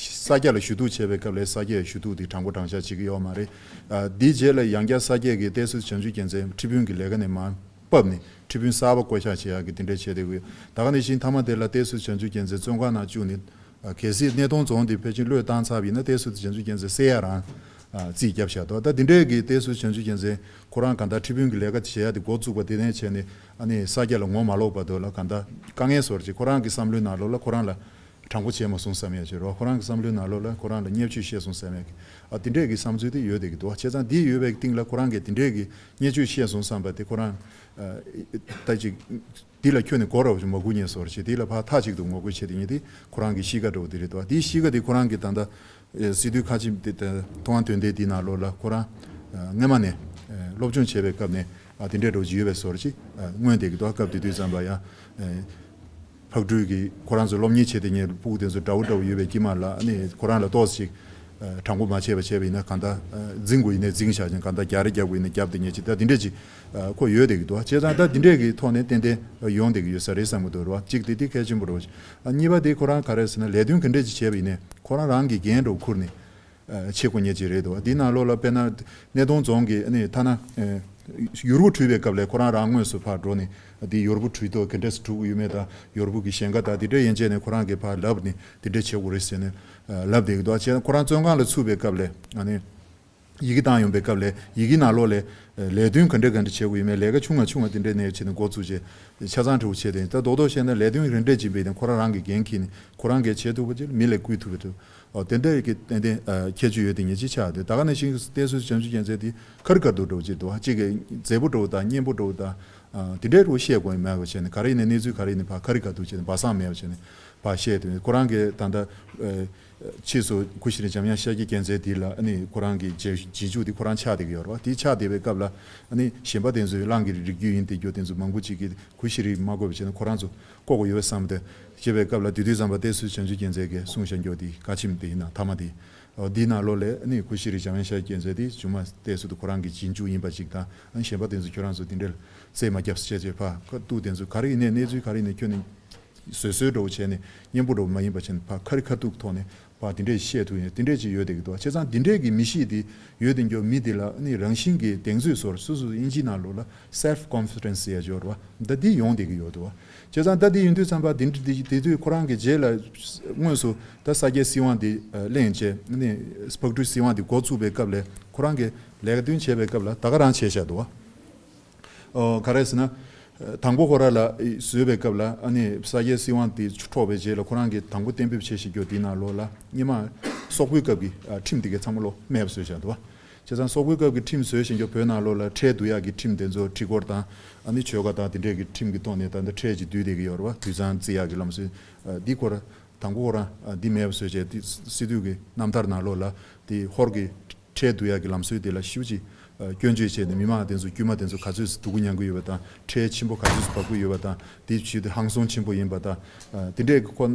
སྐྱ་ལ་ཞུ་གཏུག་བྱས་པའི་སྐབས་ལ་ས་སྐྱ་ཡ་ཞུ་གཏུག་དེ་དྲང་པོ་དྲང་བཞག་བྱེད་ཀྱི་ཡོད་མ་རེད། ཨ་དེའི་རྗེས་ལ་ཡང་བསྐྱར་ས་སྐྱ་གི་ཏོག་ཙམ་བྱང་ཆུབ་རྒྱལ་མཚན་ཁྲི་དཔོན་གྱི་ལས་ཀ་ནས་མར་ཕབ་ནས་ཁྲི་དཔོན་གསར་པ་བསྐོ་གཞག་བྱེད་ཡག་གི་དེ་འདྲ་བྱས་བསྡད་ཀྱི་ཡོད། ད་ག་ནང་བཞིན་མཐའ་མ་དེ་ལ་ཏོག་ཙམ་བྱང་ཆུབ་རྒྱལ་མཚན་བཙོན་ཁང་ནང་བཅུག་ནས་ཨ་གལ་སྲིད་སྣེ་གདོང་རྫོང་དེ་ཕལ་ཆེར་བློས་བཏང་ཚར་བ་ཡིན་ན་ཏོག་ཙམ་བྱང་ཆུབ་རྒྱལ་མཚན་བསད་ཡ་རང་ཨ་རྩིས་བརྒྱབ་བཞག་འདུག་ད་དེ་འདྲའི་གི་ཏོག་ཙམ་བྱང་ཆུབ་རྒྱལ་མཚན་ཁོ་རང་གང་ལྟར་ཁྲི་དཔོན་གྱི་ལས་ཀ་དེ་བྱེད་ཡ་དེ་འགོ་བཙུགས་པ་དེ་ནས་བྱས་ནས་ཨ་ནི་ས་སྐྱ་ལ་ངོ་མ་ལོག་བར་དུ་ལ་གང་ལྟར་དཀའ་ངལ་བཟོ་འདྲ་ཅིག་ཁོ་རང་གི་བསམ་བློའི་ནང་ལོགས་ལ་ཁོ་རང་ལ་དྲང་པོ་བྱས་མ་སོང་བསམ་ཡ་ཅིག་རེད་བ། ཁོ་རང་གི་བསམ་བློའི་ནང་ལོགས་ལ་ཁོ་རང་ལ་བརྙས་བཅོས་བཤད་སོང་བསམ་ཡ་གི་ཨ་དེ་འདྲས་ཀྱི་བསམ་ཚུལ་དེ་ཡོད་བསྡད་ཀྱི་འདུག་བ། བྱས་ཙང་འདི་ཡོད་པའི་སྟེང་ལ་ཁོ་རང་གིས་དེ་འདྲས་ཀྱི་བརྙས་བཅོས་བཤད་སོང་བསམ་པ་དེ་ཁོ་རང་ཨ་ད་ཅིག་འདི་ལ་ཁྱོན་ནས་གོ་ར་བ་ཞིག་མ་སྒུག་ཉེ་སོར་བྱེད་དེ་ལ་ཕར་མཐའ་གཅིག་ཏུ་ངོ་རྒོལ་བྱེད་དེ་ཉེ་དེ་ཁོ་རང་གི་གཤིས་ཀ་འདྲ་བོ་དེ་རེད་འདུག་བ། དེའི་གཤིས་ཀ་དེ་ཁོ་རང་གི་ད་ལྟ་ཨེ་སི་ཏུའི་ཁ་ཆེམས་དེ་ད་ཐོག་ཁང་དོན་ལྡན་དེའི་ནང་ལོགས་ལ་ཁོ་རང་ཨ་སྔོན་མ་ནས་ཨེ་སློབ་སྦྱོང་བྱས་པའི་སྐབས་ནས་ཨ་དེ་འདྲའི་འདྲ་བོ་ཅིག་ཡོད་པའི་སོར་ཅིག་ཨ་མངོན་བསྡད་ཀྱི་འདུག་སྐབས་དེ་དུས་ཙམ་པ་ཡང་ཨེ་ཕག་གྲུའི་གི་ཁོ་རང་ཚོ་སློབ་གཉེར་བྱེད་དེ་ཉེ་ཕྲུ་གུ་དེ་ཚོ་འདྲ་བོ་འདྲ་བོ་ཡོད་པའི་དཀྱིལ་མ་ལ་ཨ་ནི་ཁོ་རང་ལ་ཏོག་ཙམ་ཅིག་ཨ་དྲང་པོ་མ་བྱས་པ་བྱས་པ་ཡིན་ན་གང་ལྟར་ཨ་འཛིང་དགོས་ཡིན་ནའི་འཛིང་བཞག་ཅིང་གང་ལྟར་རྒྱག་རེས་རྒྱག་དགོས་ཡིན་ན་རྒྱབ་དེ་ཉེ་ཅིག་ད་དེ་འདྲ་ཅིག་ཨ་ཁོ་ཡོད་བསྡད་ཀྱི་འདུག་བྱས་ཙང་ད་དེ་འདྲས་ཀྱི་ཐོག་ནས་ཏན་ཏན་ཡོང་བསྡད་ཀྱི་ཡོད་ས་རེད་བསམ་གྱི་འདུག་རེད་བ། གཅིག་དེ་དེ་གལ་ཆེན་པོ་རེད་བ། ཨ་གཉིས་པ་དེ་ཁོ་རང་ག་རེ་ཟེར་ན་ལས་དོན་ག་འདྲས་ཅིག་བྱས་པ་ཡིན་ནའི་ཁོ་རང་རང་གི་འགན་འདྲ་བོ་ཁུར་ནས་ཨ་བྱེད་དགོས་ངེས་ཅིག་རེད་འདུག་བ། འདི་ནང་ལོགས་ལ་དཔེར་ན་སྣེ་གདོང་རྫོང་གི་ཨ་ནི་ཐ་ན་ཨ་ཡུར་བུ་བྲུས་པའི་སྐབས་ལ་ཁོ་རང་རང་དངོས་སུ་ཕར་འགྲོ་ནས་འདི་ཡུར་བུ་བྲུས་ཐོག་ག་འདྲས་སུ་བྲུས་ཀྱི་ཡོད་མེད་དང་ཡུར་བུ་གི་ཞེན་ཁ་དང་དེ་འདྲས་ཡན་ཆད་ནས་ཁོ་རང་གིས་ཕར་ལབ་ནས་དེ་འདྲས་བྱེད་དགོས་རེད་ཟེར་ནས་ཨ་ལབ་བསྡད་ཀྱི་འདུག་བ། བྱས་ན་ཁོ་རང་བཙོན་ཁང་ལ་ཚུད་པའི་སྐབས་ལ་ཨ་ནི། ཡི་གེ་བཏང་ཡོང་པའི་སྐབས་ལ་ཡི་གེ་ནང་ལོགས་ལ་ལས་དོན་ག་འདྲ་ག་འདྲ་བྱེད་དགོས་ཡོད་མེད་ལས་ཀ་ཆུང་ང་ཆུང་ང་དེ་འདྲའི་གནས་བྱས་ནས་འགོ་བཙུགས་བྱས་ཆ་ཚང་འབྲི་བ་བྱས་ཏེ་ད་རྡོག་རྡོག་བཤད་ན་ལས་དོན་རེ་འདྲ་ཅིག་ཡིན་པ་ཡིན་ན་ཁོ་རང་རང་གི་འགན་འཁྱེར་ནས་ཁོ་རང་གིས་བྱེད་ཐུབ་པ་ཅིག་མི་ལ་བསྐུལ་ཐུབ་པ་འདུག་ཨོ་དེ་འདྲ་གི་ཏན་ཏན་ཁྱད་ཆོས་ཡོད་དེ་ངེས་ཅིག་ཆགས་ཏེ་ད་ག་ནང་བཞིན་བསྟན་སྲིད་བྱང་ཆུབ་རྒྱལ་མཚན་དེ་ཁ་རི་ཁ་ཐུག་འདྲ་བོ་ཅིག་འདུག་ཨ་གཅིག་གི་མཛེས་པོ་འདྲ་བོ་དང་སྙན་པོ་འདྲ་བོ་དང་དེ་འདྲའི་རུ་བཤད་དགོས་ཡིན་མེད་པ་བྱས་ནས་ག་རེ་ཡིན་ན་གནས་ཚུལ་ག་རེ་ཡིན་ན་ཕར་ཁ་རི་ཁ་ཐུག་བྱས་ནས་སྦ་གསང་མེད་པ་བྱས་ནས། པ་བཤད་དུས་ཁོ་རང་གིས་ད་ལྟ་ཨ་ཕྱིས་སུ་གུ་ཤྲི་འཇམ་དབྱངས་ཤཱཀྱའི་རྒྱལ་མཚན་འདི་ལ་ཨ་ནི་ཁོ་རང་གི་རྗེས་རྗེས་འཇུག་འདི་ཁོ་རང་ཆགས་བསྡད་ཀྱི་ཡོད་རེད་བ། དེ་ཆགས་བསྡད་པའི་སྐབས་ལ་ཨ་ནི་གཞན་པ་དེ་ཚོས་གླང་གི་རིགས་རྒྱུད་ཡིན་བསྡད་རྒྱུ་དེ་ཚོ་མང་པོ་ཅིག་གིས་གུ་ཤྲི་མ་དགོས་པ་བྱས་ན་ཁོ་རང་ཚོ་བཀོག་དགོས་ཡོད་བསམ་སྟེ་བྱས་པའི་སྐབས་ལ་དེ་དུས་ཙམ་པ་ཏེ་སུ་བྱང་ཆུབ་རྒྱལ་མཚན་གྱིས་གསུངས་བཞག་རྒྱུ་དེ་ག་ཆེམ་དེ་ཡིན་ན་མཐའ་མ་དེ། འོ་འདི་ནང་ལོགས་ལས་ཨ་ནི་གུ་ཤྲི་འཇམ་དབྱངས་ཤཱཀྱའི་རྒྱལ་མཚན་དེ་བྱུང་མ་ཏེ་སུ་དུ་ཁོ་རང་གི་རྗེས་འཇུག་ཡིན་པ་ཅིག་དང་ཨ་ནི་གཞན་པ་དེ་ཚོ་ཁྱོད་རང་ཚོ་དེ་འདྲ་རྩེད་མ་རྒྱབ་ཟེར་བྱས་བྱས་ཕ་ཁ་ཏུ་དེ་ཚོ་ག་རེ་ཡིན་ནའི་གནས་ཚུལ་ག་རེ་ཡིན་ནའི་ཁྱོད་ནི་བཟོད་གསོལ་འདྲ་བོ་བྱས་ནས་སྙན་པོ་འདྲ་བོ་མ་ཡིན་པ་བྱས་ནས་ཕ་ཁ་རི་ཁ་ཐུག་ཐོག་ནས་ཕ་དེ་འདྲས་བཤད་ཐུབ་ཡོད་དེ་འདྲས་ཅིག་ཡོད་དེ་གི་འདུག་བྱས་ཙང་དེ་འདྲས་ཀྱི་མི་གཤིས་དེ་ཡོད་དེ་འགྱོ་མི་དེ་ལ་ནི་རང་བཞིན་གྱི་གདེང་ཚོད་སོར་སོ་སོ་དབྱིན་ཇིའི་ནང་ལོགས་ལ་self confidence ཟེར་ཡ་ཅིག་ཡོད་རེད་བ། ད་འདི་ཡོང་བསྡད་ཀྱི་ཡོད་འདུག་བ། བྱས་ཙང་ད་འདི་ཡིན་དུས་ཙམ་པ་འདི་འདི་འདི་དུས་ཁོ་རང་གི་རྗེས་ལ་དངོས་སུ་ད་ས་སྐྱའི་སྲིད་དབང་འདི་གླེང་བྱས་ནི་ཕག་གྲུའི་སྲིད་དབང་འདི་འགོ་བཙུགས་པའི་སྐབས་ལས་ཁོ་རང་གི་ལས་ཀ་དོན་བྱས་པའི་སྐབས་ལ་ད་ག་རང་བྱས་བཞག་འདུག་བ། ཨོ་ག་རེ་ཟེར་ན། དང་པོ་ཁོ་ར་ལ་བཟོས་པའི་སྐབས་ལ་ཨ་ནི་ས་སྐྱའི་སྲིད་དབང་དེ་འཕྲོག་པའི་རྗེས་ལ་ཁོ་རང་གིས་དང་པོ་གཏན་འབེབས་བྱས་བཞག་རྒྱུ་དེའི་ནང་ལོགས་ལ་སྔོན་མ་སོག་པོའི་སྐབས་ཀྱི་ཁྲིམས་དེ་གའི་ཚང་མ་ལོ་མེད་པ་བཟོས་བཞག་འདུག་བ། བྱས་ཙང་སོག་པོའི་སྐབས་ཀྱི་ཁྲིམས་བཟོས་བཞག་རྒྱུ་བོད་ནང་ལོགས་ལ་ཁྲལ་བསྡུ་ཡག་གི་ཁྲིམས་དེ་ཚོ་ཁྲི་སྐོར་དང་ཨ་ནི་ཆོལ་ཁ་དང་དེ་འདྲས་ཀྱི་ཁྲིམས་ཀྱི་ཐོག་ནས་ད་ལྟ་ཁྲལ་ཅིག་བསྡུས་བསྡད་ཀྱི་ཡོད་རེད་བ། དུད་ཚང་རྩི་ཡག་གི་ལམ་སྲོལ་འདི་ཁོ་ར་དང་པོ་ཁོ་རང་འདི་མེད་པ་བཟོས་བྱས་དེ་སྲིད་དུས་ཀྱི་རྣམ་ཐར་ནང་ལོགས་ལ་དེ་ཧོར་གྱི་ཁྲལ་བསྡུ་ཡག་གི་ལམ་སྲོལ་དེ་ལ་ཤུགས་ཀྱིས་སྐྱོན་བརྗོད་བྱས་ནས་མི་མང་དེ་ཚོ་དཀྱུས་མ་དེ་ཚོ་ག་ཚོད་སྡུག་པོ་མྱང་གི་ཡོད་པ་དང་ཁྲལ་ཆེན་པོ་ག་ཚོད་འབབ་ཀྱི་ཡོད་པ་དང་དེ་བྱས་ཏེ་ཧང་སང་ཆེན་པོ་ཡིན་པ་དང་དེ་འདྲས་ཀྱི་ཁོ་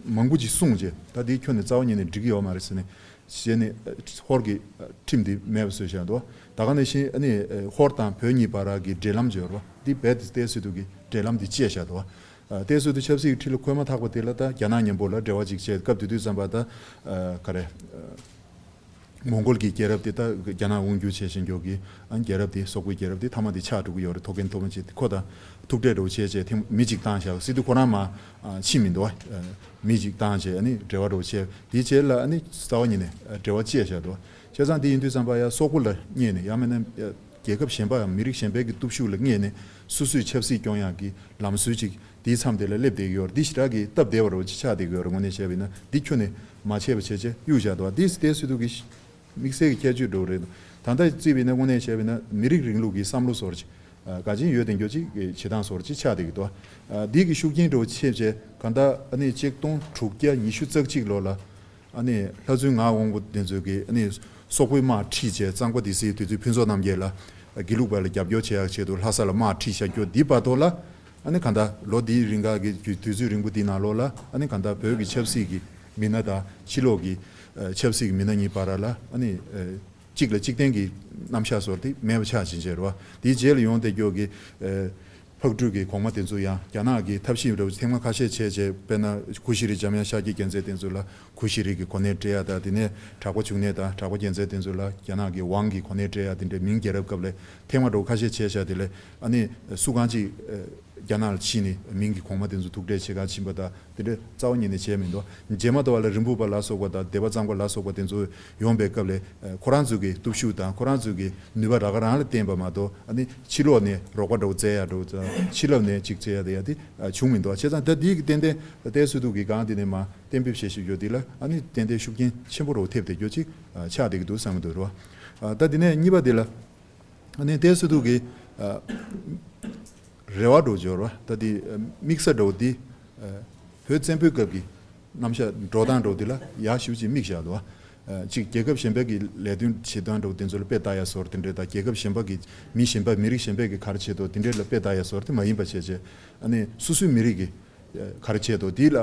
མང་པོ་ཅིག་གསུངས་རྗེས་ད་དེ་ཁྱོན་ནས་རྩ་བ་ཉིད་ནས་འགྲིག་གི་ཡོད་མ་རེད་ཟེར་ནས་བྱས་ནས་ཧོར་གྱི་ཁྲིམས་དེ་མེད་པ་བཟོས་བཞག་འདུག་ད་ག་ནང་བཞིན་ཨ་ནི་ཧོར་དང་བོད་གཉིས་བར་གྱི་འབྲེལ་ལམ་སྦྱོར་བ་འདི་རྦད་དེ་ཏོག་ཙམ་དུ་གི་འབྲེལ་ལམ་འདི་བཅད་བཞག་འདུག་ཏོག་ཙམ་དུ་ཆབ་སྲིད་ཀྱི་ཁྲིམས་ལ་འཁོད་མ་ཐག་པ་དེ་ལ་ད་རྒྱ་ནག་མཉམ་པོ་ལ་འབྲེལ་བ་ཅིག་བྱས་སྐབས་དེ་དུས་ཙམ་པ་ད་ག་རེ། མོང་གོལ་གྱི་རྒྱལ་རབས་དེ་ད་རྒྱ་ནག་དབང་སྒྱུར་བྱས་བཞིན་མགྱོགས་ཀྱི་ཨ་རྒྱལ་རབས་དེ་སོག་པོའི་རྒྱལ་རབས་དེ་མཐའ་མ་དེ་ཆགས་འགྲོ་གི་ཡོད་རེད། ཐོག་རྒན་ཐོག་མ་ཅིག་ཁོ་དང་ཐུག་འཕྲད་འགྲོ་བྱས་བྱས་ཐེངས་མི་གཅིག་བཏང་བཞག་སྲིད་དུ་ཁོ་རང་མ་ཕྱིན་མི་འདུག་མི་གཅིག་བཏང་བྱས་ཨ་ནི་འབྲེལ་བ་འགྲོ་བྱས་དེའི་རྗེས་ལ་ཨ་ནི་རྩ་བ་ཉིད་ནས་འབྲེལ་བ་བཅད་བཞག་འདུག་བྱས་ཙང་དེ་ཡིན་དུས་ཙམ་པ་ཡ་སོག་པོ་ལ་བསྙད་ནས་ཡང་མིན་ན་རྒྱལ་ཁབ་གཞན་པ་ཡང་མི་རིགས་གཞན་པའི་གི་སྟོབས་ཤུགས་ལ་བསྙད་ནས་སོ་སོའི་ཆབ་སྲིད་སྐྱོང་ཡག་གི་ལམ་སྲོལ་ཅིག་དེའི་མཚམས་དེ་ལ་སླེབས་བསྡད་ཀྱི་ཡོད་རེད། འདི་ཞེ་དྲག་གི་སྟབས་བདེ་བ་རུ་ཅིག་ཆགས་བསྡད་ཀྱི་ཡོད་རེད། དངོས་གནས་བྱས་པ་ཡིན་ན་འདི་ཁྱོན་ནས་མ་བྱས་པ་བྱས་བྱས་གཡུག་བཞག་འདུག་འདི་དེ་སྲིད་དུ་གི་དམིགས་བསལ་གྱི་ཁྱད་ཆོས་འགྲོ་རེད། ད་ལྟ་བརྩིས་པ་ཡིན་ན་དངོས་གནས་བྱས་པ་ཡིན་ན་མི་རིགས་རིང་ལུགས་ཀྱི་བསམ་བློ་སོར་ཅིག་ག་ཅིན་ཡོད་དེ་འགྱོ་ཅིག་བྱེད་སྟངས་སོར་ཅིག་ཆགས་བསྡད་ཀྱི་འདུག་འདི་གི་ཤུགས་རྐྱེན་འགྲོ་ཆེ་བྱས་གང་ལྟར་ཨ་ནི་ཆིག་སྟོང་དྲུག་བརྒྱ་ཉི་ཤུ་རྩ་གཅིག་ལོ་ལ། ཨ་ནི་ལྷ་བཙུན་ངག་དབང་པོ་དེ་ཚོས་ཀྱིས་ཨ་ནི་སོག་པོའི་དམག་ཁྲིད་བྱས་གཙང་པ་སྡེ་སྲིད་དུས་ཚོད་ཕུན་ཚོགས་རྣམ་རྒྱལ་ལ་དགེ་ལུགས་པ་ལ་རྒྱབ་སྐྱོར་བྱེད་ཡག་ཆེད་དུ་ལྷ་ས་ལ་དམག་ཁྲིད་བཞག་རྒྱུ་འདི་བར་དོ་ལ་ཨ་ནི་གང་ལྟར་ལོ་འདིའི་རིང་ག་གི་དུས་ཚོད་རིང་པོ་འདི་ནང་ལོགས་ལ་ཨ་ནི་གང་ལྟར་བོད་ཀྱི་ཆབ་སྲིད་ཀྱི་མི་སྣ་དང་ཕྱི་ལོགས་ཀྱི་ཆབ་སྲིད་ཀྱི་མི་སྣ་གཉིས་བར་ལ་ཨ་ནི་གཅིག་ལ་གཅིག་བརྟེན་གྱི་རྣམ་གཞག་སོར་དེ་མེད་པ་ཆགས་ཕྱིན་བྱས་རེད་བ། དེའི་རྗེས་ལ་ཡོང་དེ་སྐྱོ་གི་ཕག་གྲུ་གི་གོང་མ་དེ་ཚོ་ཡང་རྒྱ་ནག་གི་ཐབས་ཤེས་རབ་ཐེངས་མ་ཁ་ཤས་བྱས་བྱས་དཔེར་ན་གུ་ཤྲི་འཇམ་དབྱངས་ཤཱཀྱའི་རྒྱལ་མཚན་དེ་ཚོ་ལ་གུ་ཤྲི་གི་གོ་གནས་སྤྲད་ཡ་དང་དེ་ནས་གྲགས་པ་འབྱུང་གནས་དང་གྲགས་པ་རྒྱལ་མཚན་དེ་ཚོ་ལ་རྒྱ་ནག་གི་ཝང་གི་གོ་གནས་སྤྲད་ཡ་དེ་འདྲའི་མིང་རྒྱལ་རབས་སྐབས་ལས་ཐེངས་མ་འགྲོ་ཁ་ཤས་བྱས་བྱས་དེ་ལས་ཨ་ནི་སུ་གང་ཅིག་རྒྱ་ནག་ལ་ཕྱིན་ནས་མིང་གི་གོང་མ་དེ་ཚོ་ཐུག་འཕྲད་བྱེད་ག་ཕྱིན་པ་དང་དེ་འདྲའི་རྩ་བ་ཉིད་ནས་བྱས་མི་འདུག་རྗེས་མ་དུ་བ་ལ་རིན་སྤུངས་པ་ལ་སོགས་པ་དང་སྡེ་པ་གཙང་པ་ལ་སོགས་པ་དེ་ཚོ་ཡོང་པའི་སྐབས་ལས་ཁོ་རང་ཚོ་གི་སྟོབས་ཤུགས་དང་ཁོ་རང་ཚོ་གི་ནུས་པ་རག་ག་རང་ལ་བརྟེན་པ་མ་གཏོགས་ཨ་ནི་ཕྱི་ལོགས་ནས་རོགས་པ་འདྲ་བོ་བཙལ་ཡ་འདྲ་བོ་དང་ཕྱི་ལོགས་ནས་ཅིག་བཙལ་ཡ་དེ་ཡ་དེ་བྱུང་མི་འདུག་བྱས་ཙང་ད་དེའི་གི་ཏན་ཏན་ཏའི་སུ་དུ་གི་སྒང་དེ་ནས་མ་གཏན་འབེབས་བྱེད་བཞིན་ཡོད་དེ་ལ་ཨ་ནི་ཏན་ཏན་ཤུགས་རྐྱེན་ཆེན་པོ་རུ་ཐེབས་བསྡད་རྒྱུ་ཅིག་ཆགས་བསྡད་ཀྱི་འདུག་བསམ་གྱི་འདུག་རོ། ད་དེ་ནས་གཉིས་པ་དེ་ལ་ཨ་ནི་ཏའི་སུ་དུ་གི་རེ་བ་འདྲ་བོ་འབྱོར་བ་ད་དེ་དམིགས་ས་འདྲ་བོ་དེ་བོད་བཙན་པོའི་སྐབས་ཀྱི་རྣམ་གཞག་འགྲོ་སྟངས་འདྲ་བོ་དེ་ལ་ཡག་ཞེ་པོ་ཅིག་དམིགས་བཞག་འདུག་བ། ཅིག་རྒྱལ་ཁབ་གཞན་པའི་གི་ལས་དོན་བྱེད་སྟངས་འདྲ་བོ་དེ་ཚོ་ལ་དཔེ་ལྟ་ཡ་བཟོ་འདྲ་དེ་འདྲ་དང་རྒྱལ་ཁབ་གཞན་པ་གི་མི་གཞན་པ་མི་རིགས་གཞན་པའི་གི་ག་རེ་བྱེད་དོ་དེ་འདྲ་ལ་དཔེ་ལྟ་ཡ་བཟོ་འདྲ་དེ་མ་ཡིན་པ་བྱས་བྱས་ཨ་ནི་སོ་སོའི་མི་རིགས་ཀྱི་ག་རེ་བྱེད་དོ་འདི་ལ་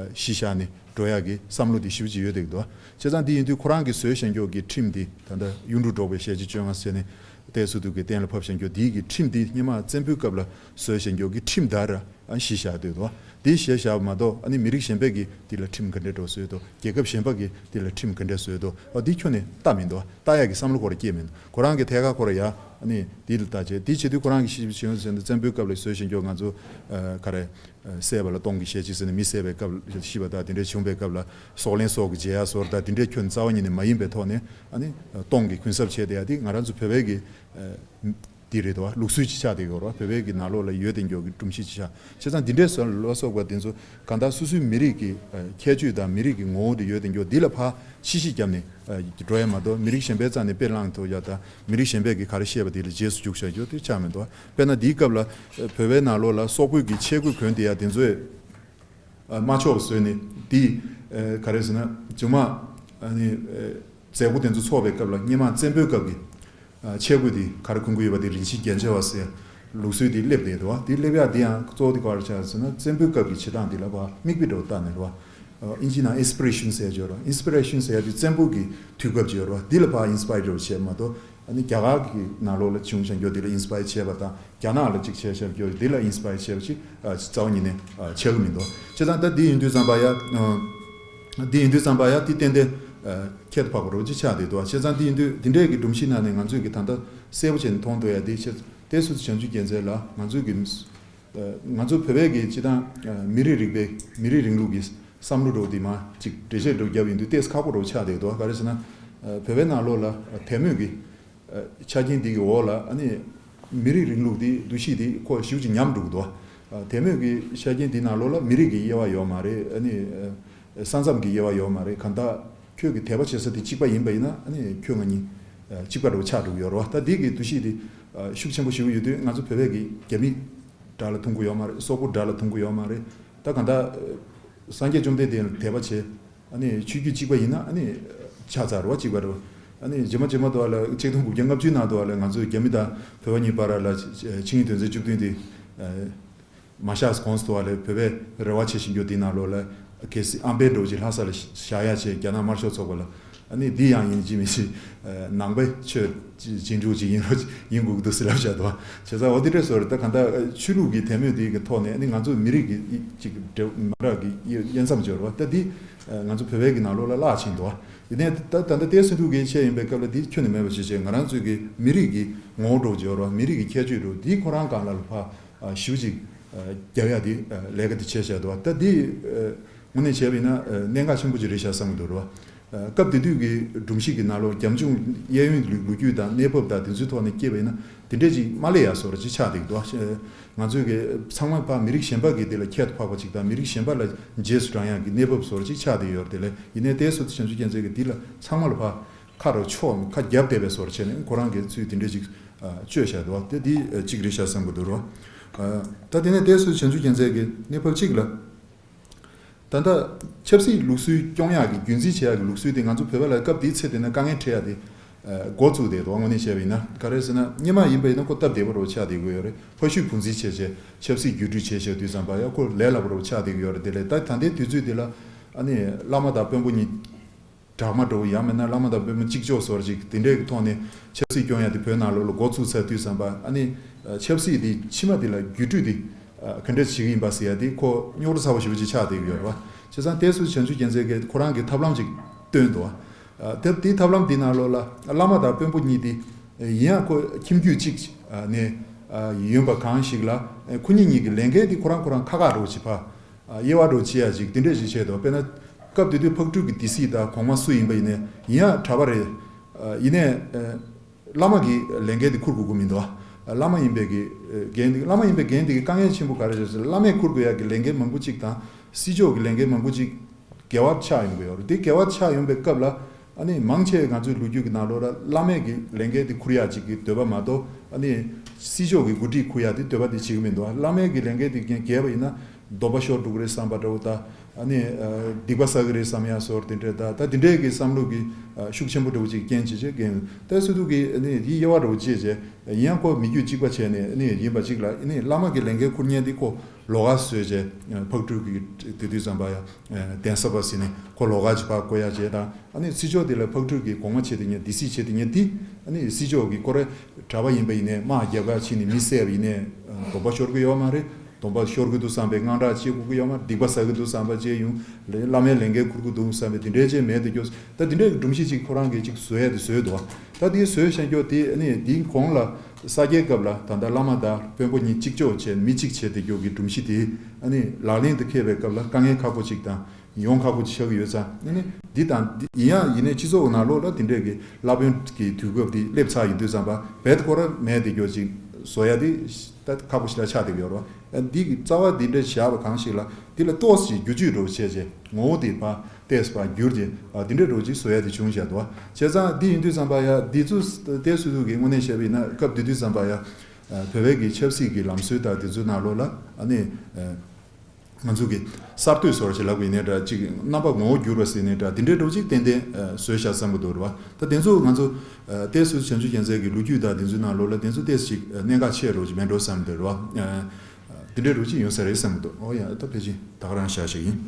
གཞི་བཞག་ནས་འགྲོ་ཡག་གི་བསམ་བློ་དེ་ཞེ་པོ་ཅིག་ཡོད་དེ་འདུག་བ། བྱས་ཙང་འདི་ཡིན་དུས་ཁོ་རང་གི་བཟོས་བཞག་རྒྱུ་གི་ཁྲིམས་འདི་ད་ལྟ་གཡུ་འབྲུག་སྒྲོག་པའི་ཞལ་ལྕེ་བཅོ་ལྔ་ཟེར་ནས་ཏའི་སུ་དུ་གི་གཏན་ལ་ཕབ་བཞག་རྒྱུ་འདི་གི་ཁྲིམས་འདི་སྔོན་མ་བཙན་པོའི་སྐབས་ལ་བཟོས་བཞག་རྒྱུ་གི་ཁྲིམས་ལྟར་ཨ་གཞི་བཞག་འདུག་བ། འདི་གཞི་བཞག་པ་མ་གཏོགས་ཨ་ནི་མི་རིགས་གཞན་པ་གི་འདི་ལ་ཁྲིམས་ག་འདྲ་འདྲ་བོ་བཟོས་འདུག་རྒྱལ་ཁབ་གཞན་པ་གི་འདི་ལ་ཁྲིམས་ག་འདྲ་བཟོས་འདུག་ཨ་འདི་ཁྱོན་ནས་ལྟ་མི་འདུག་བ། ལྟ་ཡག་གི་བསམ་བློ་ཁོ་ར་སྐྱེས་མི་འདུག་ཁོ་རང་གི་ཐད་ཀ་ཁོ་ར་ཡ་ཨ་ནི་འདི་ལ་ལྟ་བྱས་འདི་བྱེད་དུས་ཁོ་རང་གི་ཤེས་བྱེད་ཡོད་ཟེར་ན་བཙན་པོའི་སྐབས་ལ་བཟོས་བཞག་རྒྱུ་ང་ཚོ་ག་རེ། བསད་པ་ལ་སྟོང་གི་ཞལ་ལྕེ་ཟེར་ནས་མི་བསད་པའི་སྐབས་ཤི་བ་དང་དེ་འདྲས་བྱུང་བའི་སྐབས་ལ་སྲོག་ལན་སྲོག་གི་བརྗེ་ཡ་སོར་དང་དེ་འདྲས་ཁྱོན་རྩ་བ་ཉིད་ནས་མ་ཡིན་པའི་ཐོག་ནས་ཨ་ནི་སྟོང་གི་གུན་གསབ་བྱས་བསྡད་ཡ་དེ་ང་རང་ཚོ་བོད་པའི་གི་འདི་རེད་དོ། ལུགས་སྲོལ་ཅིག་ཆགས་བསྡད་ཡོད་རེད། བོད་པའི་གི་ནང་ལོགས་ལ་ཡོད་དེ་འགྱོ་གི་སྒྲོམ་གཞི་ཅིག་ཆགས་བྱས་ཙང་འདི་འདྲས་སོ་ལ་སོགས་པ་དེ་ཚོ་གང་ལྟར་སོ་སོའི་མི་རིགས་ཀྱི་ཁྱད་ཆོས་དང་མི་རིགས་ཀྱི་ངོ་བོ་དེ་ཡོད་དེ་འགྱོ་འདི་ལ་ཕར་ཕྱི་བཤིག་བརྒྱབ་ནས། འགྲོ་ཡ་མ་གཏོགས་མི་རིགས་གཞན་པའི་རྩ་ནས་དཔེ་བླངས་ཐུབ་ཡ་དང་མི་རིགས་གཞན་པས་ཀྱི་ག་རེ་བཤད་པ་དེ་ལ་རྗེས་སུ་འཇུག་བྱ་རྒྱུ་དེ་ཆགས་མི་འདུག་དཔེར་ན་འདིའི་སྐབས་ལ་བོད་པའི་ནང་ལོགས་ལ་སོག་པོའི་གི་ཆས་གོས་གོན་བསྡད་ཡ་དེ་ཚོས་ དམར་ཕྱོགས་བཟོས་ནས་འདི་ག་རེ་ཟེར་ན་ཇོ་མ་ནི་མཛད་སྒོ་དེ་ཚོ་ཚོགས་པའི་སྐབས་ལ་སྔོན་མ་བཙན་པོའི་སྐབས་ཀྱི་ཆས་གོས་དེ་ག་རེ་གོན་གྱི་ཡོད་པ་དེ་རིན་ཆེན་རྒྱན་ཆ་བ་ཟེར་ལུགས་སྲོལ་དེ་སླེབས་བསྡད་འདུག་བ། དེ་སླེབས་ཡ་དེ་ཡང་གཙོ་བོ་དེ་ག་རེ་ཆགས་ཟེར་ན་བཙན་པོའི་སྐབས་ཀྱི་བྱེད་སྟངས་དེ་ལ་ཕར་མིག་དཔེ་འདྲ་བོ་བལྟས་ནས་རེད་བ། ཨིན་ཇི་ནང་ཨིན་སི་པི་རེ་ཤན་ཟེར་ཡ་ཅིག་ཡོད་རེད། ཨིན་སི་པི་རེ་ཤན་ཟེར་ཡ་དེ་བཙན་པོ་གི་དུས་སྐབས་ཅིག་ཡོད་རེད་བ། དེ་ལ་ཕར་ཨིན་སི་པའི་རེ་བྱས་མ་གཏོགས། ཨ་ནི་རྒྱ་གར་གྱི་ནང་ལོགས་ལ་བྱུང་བཞག་རྒྱུ་དེ་ལ་ཨིན་སི་པའི་བྱས་པ་དང་རྒྱ་ནག་ལ་ཅིག་བྱས་བཞག་རྒྱུ་དེ་ལ་ཨིན་སི་པའི་བྱས་པ་ཅིག་ཨ་རྩ་བ་ཉིད་ནས་ཨ་ཆགས་ཀྱི་མི་འདུག་བྱས་ཙང་ད་འདི་ཡིན་དུས་ཙམ་པ་ཡ་ཨ་འདི་ཡིན་དུས་ཙམ་པ་ཡ་དེ་ཏན་ཏན་ཨ་ཁྱད་དུ་འཕགས་པ་རོ་ཅིག་ཆགས་བསྡད་འདུག་བྱས་ཙང་འདི་ཡིན་དུས་འདི་འདྲའི་གི་སྒྲོམ་གཞི་ནང་ནས་ང་ཚོས་གི་ད་ལྟ་གསལ་པོ་བྱས་ནས་མཐོང་ཐུབ་ཡ་དེ་བྱས་ཏེ་སུ་བྱང་ཆུབ་རྒྱལ་མཚན་ལ་ང་ཚོས་གི་ང་ཚོ་བོད་པའི་གི་སྤྱི་བཏང་མི་རིགས་རིག་པའི་མི་རིགས་རིང་ལུགས་ཀྱི་བསམ་བློ་འདྲ་བོ་དེ་མ་ཅིག་འགྲེལ་བཤད་འདྲ་བོ་བརྒྱབ་ཡིན་དུས་ཏོག་ཙམ་ཁག་པོ་འདྲ་བོ་ཆགས་བསྡད་འདུག་ག་རེ་ཟེར་ན། བོད་པའི་ནང་ལོགས་ལ་དད་མོས་ཀྱི་ཆ་རྐྱེན་འདི་གི་འོག་ལ་ཨ་ནི་མི་རིགས་རིང་ལུགས་འདི་འདུ་ཤེས་འདི་ཁོ་ཞེ་པོ་ཅིག་ཉམས་འགྲོ་གི་འདུག་དད་མོས་ཀྱི་ཆ་རྐྱེན་འདི་ནང་ལོགས་ལ་མི་རིགས་ཀྱི་དབྱེ་བ་ཡོད་མ་རེད། ཨ་ནི་ས་མཚམས་ཀྱི་དབྱེ་བ་ཡོད་མ་རེད། གང་ལྟར་ཁྱོད་ཀྱི་དད་པ་བྱེད་ས་དེ་གཅིག་པ་ཡིན་པ་ཡིན་ན་ཨ་ནི་ཁྱོད་ང་གཉིས་གཅིག་པ་འདྲ་བོ་ཆགས་འགྲོ་གི་ཡོད་རེད་བ། ད་འདི་གི་འདུ་ཤེས་འདི་ཤུགས་ཆེན་པོ་ཞིག་ཡོད་དུས་ང་ཚོ་བོད་པའི་གི་རྒྱ་མི་དགྲ་ལ་མཐུན་གྱི་ཡོད་མ་རེད། སོག་པོ་དགྲ་ལ་མཐུན་གྱི་ཡོད་མ་རེད། ད་གང་ལྟར་སངས་རྒྱས་བཅོམ་ལྡན་འདས་ལ་དད་པ་བྱེད། ཨ་ནི་ཆོས་བརྒྱུད་གཅིག་པ་ཡིན་ན་ཨ་ནི་ཆགས་ཚར་བ་གཅིག་པ་རེད། ཨ་ནི་རྗེས་མ་རྗེས་མ་དུ་བ་ལ་ཆིག་སྟོང་དགུ་བརྒྱ་ལྔ་བཅུ་ནང་དུ་བ་ལ་ང་ཚོས་རྒྱ་མི་དང་བོད་པ་གཉིས་བར་ལ་ཆིངས་ཡིག་དོན་ཚན་བཅུ་བདུན་དེ་མ་བཞག་གོང་དུ་བ་ལ་བོད་པས་རེ་བ་བྱེད་བཞིན་རྒྱུ་དེ་ནང་ལོགས་ལ་གལ་སྲིད་ཨམ་བན་འདྲ་བོ་ཅིག་ལྷ་ས་ལ་བཞག་ཡ་བྱས་རྒྱ་ནག་དམར་ཤོག་ཚོགས་པ་ལ། ཨ་ནི་འདི་ཡང་ཡིན་གཅིག་མིན་གཅིག་ནང་པའི་ཆོས་རྗེས་འཇུག་ཅིག་ཡིན་རོགས་ཡིན་དགོས་ཀྱི་འདུག་ཟེར་ལབ་བཞག་འདུག་བྱས་ཙང་འོ་དེ་འདྲས་བཟོ་རེད། ད་གང་ལྟར་ཆོས་ལུགས་ཀྱི་དད་མོས་དེ་གི་ཐོག་ནས་ཨ་ནི་ང་ཚོ་མི་རིགས་ཀྱི་ཅིག་འབྲེལ་མ་རག་གི་དབྱེ་མཚམས་སྦྱོར་བ་ད་འདི་ང་ཚོ་བོད་པའི་གི་ནང་ལོགས་ལ་བརླག་ཕྱིན་འདུག་ཡིན་ནའི་ད་ད་ལྟ་དེ་སུ་འདུག་གི་ཆེད་ཡིན་པའི་སྐབས་ལ་འདི་ཁྱོན་ནས་མེད་པ་ཞིག་བྱས་ང་རང་ཚོའི་གི་མི་རིགས་ཀྱི་ངོ་བོ་འདྲ་བོ་སྦྱོར་བ་མི་རིགས་ཀྱི་ཁྱད་ཆོས་འདྲ་བོ་འདི་ཁོ་རང་སྒང་ལ་ལ་ཕ་ཞུ་ཅིག་རྒྱབ་ཡ་དེ་ལས་ཀ་དེ་བྱས་བཞག་འདུག་ད་འདི་དངོས་གནས་བྱས་པ་ཡིན་ན་གནད་འགག་ཆེན་པོ་ཅིག་རེད་ཤག་བསམ་གྱི་འདུག་རེད་བ། སྐབས་དེ་དུས་ཀྱི་སྒྲོམ་གཞི་གི་ནང་ལོགས་རྒྱབ་ལྗོངས་གཡས་གཡོན་ལུགས་ལོ་རྒྱུས་དང་གནས་བབ་དང་དེ་ཚོའི་ཐོག་ནས་སྐྱེས་པ་ཡིན་ན་དེ་འདྲས་ཅིག་མ་སླེབས་ཡ་བཟོ་འདྲ་ཅིག་ཆགས་བསྡད་འདུག་ང་ཚོའི་གི་ཚང་མ་ཕར་མི་རིགས་གཞན་པ་གི་དེ་ལ་ཁྱད་དུ་འཕགས་པ་ཅིག་དང་མི་རིགས་གཞན་པ་ལ་རྗེས་སུ་འབྲང་ཡ་གི་གནས་བབ་བཟོ་འདྲ་ཅིག་ཆགས་བསྡད་ཡོད་རེད། དེ་ལས་ཡིན་ནའི་ཏོག་ཙམ་བྱང་ཆུབ་རྒྱལ་མཚན་གི་འདི་ལ་ཚང་མ་ལ་ཕར་ཁ་རུ་ཕྱོགས་ཁ་རྒྱབ་བསྡད་པའི་བཟོ་འདྲ་བྱས་ནས་ཁོ་རང་གི་ཚུལ་དེ་འདྲས་ཅིག་བཅོས་བཞག་འདུག་དེ་འདི་གཅིག་རེད་ཤག་བསམ་གྱི་འདུག་རོ། ད་དེ་ནས་ཏོག་ཙམ་བྱང་ཆུབ་རྒྱལ་མཚན་གི་གནས་བབ་གཅིག་ལ། ད་ལྟ་ཆབ་སྲིད་ལུགས་སྲོལ་སྐྱོང་ཡག་གི་རྒྱུན་འཛིན་བྱེད་ཡག་གི་ལུགས་སྲོལ་དེ་ང་ཚོ་བོད་པ་ལ་སྐབས་དེའི་ཚེ་དེ་ན་དཀའ་ངལ་འཕྲད་ཡག་དེ་འགོ་བཙུགས་བསྡད་འདུག་དངོས་གནས་བྱས་པ་ཡིན་ན་ག་རེ་ཟེར་ན་སྔོན་མ་ཡིན་པ་ཡིན་ན་ཁོ་སྟབས་བདེ་པོ་རུ་ཆགས་བསྡད་ཀྱི་ཡོད་རེད། ཕ་ཤུལ་བུ་འཛིན་བྱས་བྱས་ཆབ་སྲིད་བརྒྱུད་སྤྲོད་བྱས་བྱས་དུས་ཙམ་པ་ཡ་ཁོ་ལས་སླ་པོ་རུ་ཆགས་བསྡད་ཀྱི་ཡོད་རེད། དེ་ལས་ད་ད་ལྟའི་དུས་ཚོད་དེ་ལ་ཨ་ནི་བླ་མ་དང་དཔོན་པོ་གཉིས་སྦྲགས་མ་འགྲོ་ཡང་མིན་ན་བླ་མ་དང་དཔོན་པོ་གཅིག་ལྕོགས་བཟོ་འདྲ་ཅིག་དེ་འདྲའི་གི་ཐོག་ནས་ཆབ་སྲིད་སྐྱོང་ཡ་དེ་བོད་ནང་ལོགས་ལ་འགོ་བཙུགས་ཚར་དུས་ཙམ་པ་ཨ་ནི་ཆབ་སྲིད་དེ་ཕྱི་མ་དེ་ལ་བརྒྱུད་སྤྲོད་དེ་ག་འདྲ་བྱེད་ཀྱི་ཡིན་པ་ཟེར་ཡ་དེ་ཁོ་རྙོག་དྲ་ཚ་བོ་ཞེ་པོ་ཅིག་ཆགས་བསྡད་ཀྱི་ཡོད་རེད་བ། བྱས་ཙང་དེ་སུ་བྱང་ཆུབ་རྒྱལ་མཚན་གྱིས་ཁོ་རང་གི་ཐབས་ལམ་ཅིག་བཏོན་འདུག་བ། དེ་དེའི་ཐབས་ལམ་དེའི་ནང་ལོགས་ལ་བླ་མ་དང་དཔོན་པོ་གཉིས་དེ་ཡིན་ཡང་ཁོ་ཁྱིམ་རྒྱུད་གཅིག་ནས་ཡིན་པ་གང་ཞིག་ལ་ཁོ་གཉིས་གཉིས་ཀྱི་ལས་འགན་དེ་ཁོ་རང་ཁོ་རང་ཁག་ཁག་འདྲ་བོ་ཅིག་ཕ། དབྱེ་བ་འདྲ་བོ་ཕྱེ་ཡ་ཅིག་དེ་འདྲས་ཞིག་བྱས་འདུག་དཔེར་ན། སྐབས་དེ་དུས་ཕག་གྲུ་གི་སྡེ་སྲིད་དང་གོང་མ་སུ་ཡིན་པ་ཡིན་ནའི་ཡིན་ཡང་གྲྭ་པ་རེད། ཡིན་ནའི། བླ་མ་གི་ལས་འགན་དེ་འཁུར་དགོས་ཀྱི་མི་འདུག་བླ་མ་ཡིན་པའི་གི་འགན་དེ་བླ་མ་ཡིན་པའི་འགན་དེ་གི་དཀའ་ངལ་ཆེན་པོ་ག་རེ་རེད་ཟེར་ན་བླ་མས་འཁུར་དགོས་ཡ་གི་ལས་འགན་མང་པོ་ཅིག་དང་སྲིད་ཕྱོགས་ཀྱི་ལས་འགན་མང་པོ་ཅིག་འགལ་བ་ཆགས་ཡོང་གི་ཡོད་རེད། དེ་འགལ་བ་ཆགས་ཡོང་པའི་སྐབས་ལ། ཨ་ནི་མང་ཆེ་ང་ཚོའི་ལོ་རྒྱུས་ཀྱི་ནང་ལོགས་ལ་བླ་མས་ཀྱི་ལས་འགན་དེ་འཁུར་ཡག་ཅིག་གི་འདོད་པ་མ་གཏོགས་ཨ་ནི་སྲིད་ཕྱོགས་ཀྱི་འགོ་ཁྲིད་འཁུར་ཡག་དེ་འདོད་པ་དེ་བྱེད་ཀྱི་མི་འདུག་བླ་མས་ཀྱི་ལས་འགན་དེ་འགན་འགལ་བ་ཡིན་ན་སྡོམ་པ་ཤོར་འགྲོ་གི་རེད་བསམ་པ་འདྲ་བོ་དང་ཨ་ནི་སྡིག་པ་བསགས་ཀྱི་རེད་བསམ་ཡག་བཟོ་འདི་འདྲ་དང་ད་དེ་འདྲའི་གི་བསམ་བློ་གི་ཤུགས་ཆེན་པོ་འདྲ་བོ་ཅིག་རྐྱེན་བྱེད་བྱས་རྐྱེན་ད་སུ་དུ་གི་ཨ་ནི་དེ་དབྱེ་བ་འདྲ་བོ་བྱས་བྱས་ཡིན་ཡང་ཁོ་མི་རྒྱུད་གཅིག་པ་བྱས་ནས་ཨ་ནི་ཡིན་པ་གཅིག་ལ་ཨ་ནི་བླ་མ་གི་ལས་འགན་འཁུར་མཁན་དེ་ཁོ་ལོགས་ཀ་བཟོས་བྱས་ཕག་གྲུ་གི་དེ་དུས་ཙམ་པ་ཡ་གདན་ས་པ་ཟེར་ནས་ཁོ་ལོགས་ཀ་ཅིག་ཕར་བསྐོ་ཡག་བྱས་དང་། ཨ་ནི་སྲིད་ཕྱོགས་དེ་ལ་ཕག་གྲུ་གི་གོང་མ་བྱེད་དེ་ཉན་སྡེ་སྲིད་བྱེད་དེ་ཉན་དེ་ཨ་ནི་སྲིད་ཕྱོགས་ཀྱི་ཁོ་རེ་གྲྭ་པ་ཡིན་པ་ཡིན་ནའི་དམག་རྒྱབ་ཁ་ཕྱིན་ནས་མི་བསད་པ་ཡིན་ནའི་སྡོམ་པ་ཤོར་གི་ཡོད་མ་རེད། སྡོམ་པ་ཤོར་གི་འདུག་བསམ་པའི་དངངས་སྐྲག་སྐྱེ་དགོས་ཀྱི་ཡོད་མ་རེད། སྡིག་པ་བསགས་གི་འདུག་བསམ་པ་བྱས་ཡོང་ལས་བླ་མའི་ལས་འགན་འཁུར་གི་འདུག་བསམ་པའི་དེ་འདྲའི་བྱས་མེད་དེ་སྐྱོ་ད་དེ་འདྲའི་སྒྲོམ་གཞི་ཅིག་ཁོ་རང་གིས་ཅིག་བཟོ་ཡ་དེ་བཟོས་འདུག་ད་དེ་བཟོས་བཞག་སྐྱོ་དེ་ཨ་ནི་དེའི་གོང་ལ་ས་སྐྱའི་སྐབས་ལ་ད་ལྟ་བླ་མ་དང་དཔོན་པོ་གཉིས་གཅིག་ལྕོགས་བྱས་མི་གཅིག་བྱས་དེ་སྐྱོ་གི་སྒྲོམ་གཞི་དེ་ཨ་ནི་ལག་ལེན་དུ་འཁེལ་བའི་སྐབས་ལ་དཀའ་ངལ་ཁག་པོ་ཅིག་དང་། ཡོང་ཁག་པོ་ཆགས་ཀྱི་ཡོད་ཙང་ཨ་ནི་འདི་དང་འདི་ཡིན་ཡང་ཡིན་ནའི་སྤྱི་ཚོགས་ནང་ལོགས་ལ་འདི་འདྲས་ཀྱི་བླ་དཔོན་གྱི་དུས་སྐབས་འདི་སླེབས་ཚར་ཡིན་དུས་ཙམ་པ་བེད་ཁོ་ར་མེད་དེ་སྐྱོ་ཅིག་བཟོ་ཡ་འདི་ད་ཁག་པོ་ཞིག་ལ་ཆགས་བསྡད་ཀྱི་ཡོད་རེད་བ། འདི་གི་རྩ་བ་འདི་འདྲས་བཞག་པ་གང་ཞིག་ལ་འདི་ལ་ཏོག་ཙམ་བསྒྱུར་བཅོས་འདྲ་བོ་བྱས་རྗེས་ངོ་བོ་འདི་ཕར་ཏོག་ཙམ་ཕར་བསྒྱུར་རྗེས་འདི་འདྲས་འདྲ་བོ་ཅིག་བཟོ་ཡ་དེ་བྱུང་བཞག་འདུག་བ། བྱས་ཙང་འདི་ཡིན་དུས་ཙམ་པ་ཡ་འདི་ཚོ་ཏོག་ཙམ་དུ་གི་དངོས་གནས་བཤད་པ་ཡིན་ན་སྐབས་འདི་དུས་ཙམ་པ་ཡ་བོད་པའི་གི་ཆབ་སྲིད་ཀྱི་ལམ་སྲོལ་དང་འདི་ཚོའི་ནང་ལོགས་ལ་ཨ་ནི། ང་ཚོ་གི་གསར་གཏོད་བཟོ་འདྲ་ཞིག་ལབ་དགོས་ཡིན་ནའི་འདྲ། ཅིག་རྣམ་པ་ངོ་བོ་བསྒྱུར་བ་ཟེར་ནའི་འདྲ། དེ་འདྲའི་འདྲ་བོ་ཅིག་ཏན་ཏན་བཟོས་བཞག་བསམ་གྱི་འདུག་རེད་བ། ད་དེ་ཚོ་ང་ཚོ་ཏོག་ཙམ་བྱང་ཆུབ་རྒྱལ་མཚན་གྱི་ལོ་རྒྱུས་དང་དེ་ཚོའི་ནང་ལོགས་ལ་དེ་ཚོ་ཏོག་ཙམ་ཞིག་གནད་འགག་ཆེ་རུ་ཅིག་མེད་འགྲོ་བསམ་འདུག་རེད་བ། དེ་འདྲའི་འདྲ་བོ་ཅིག་ཡོང་ས་རེད་བསམ་གྱི་འདུག་ཨོ་ཡ། ད་ཕལ་ཆེར་ད་ག་རང་བཞག་ཞིག་ཡིན།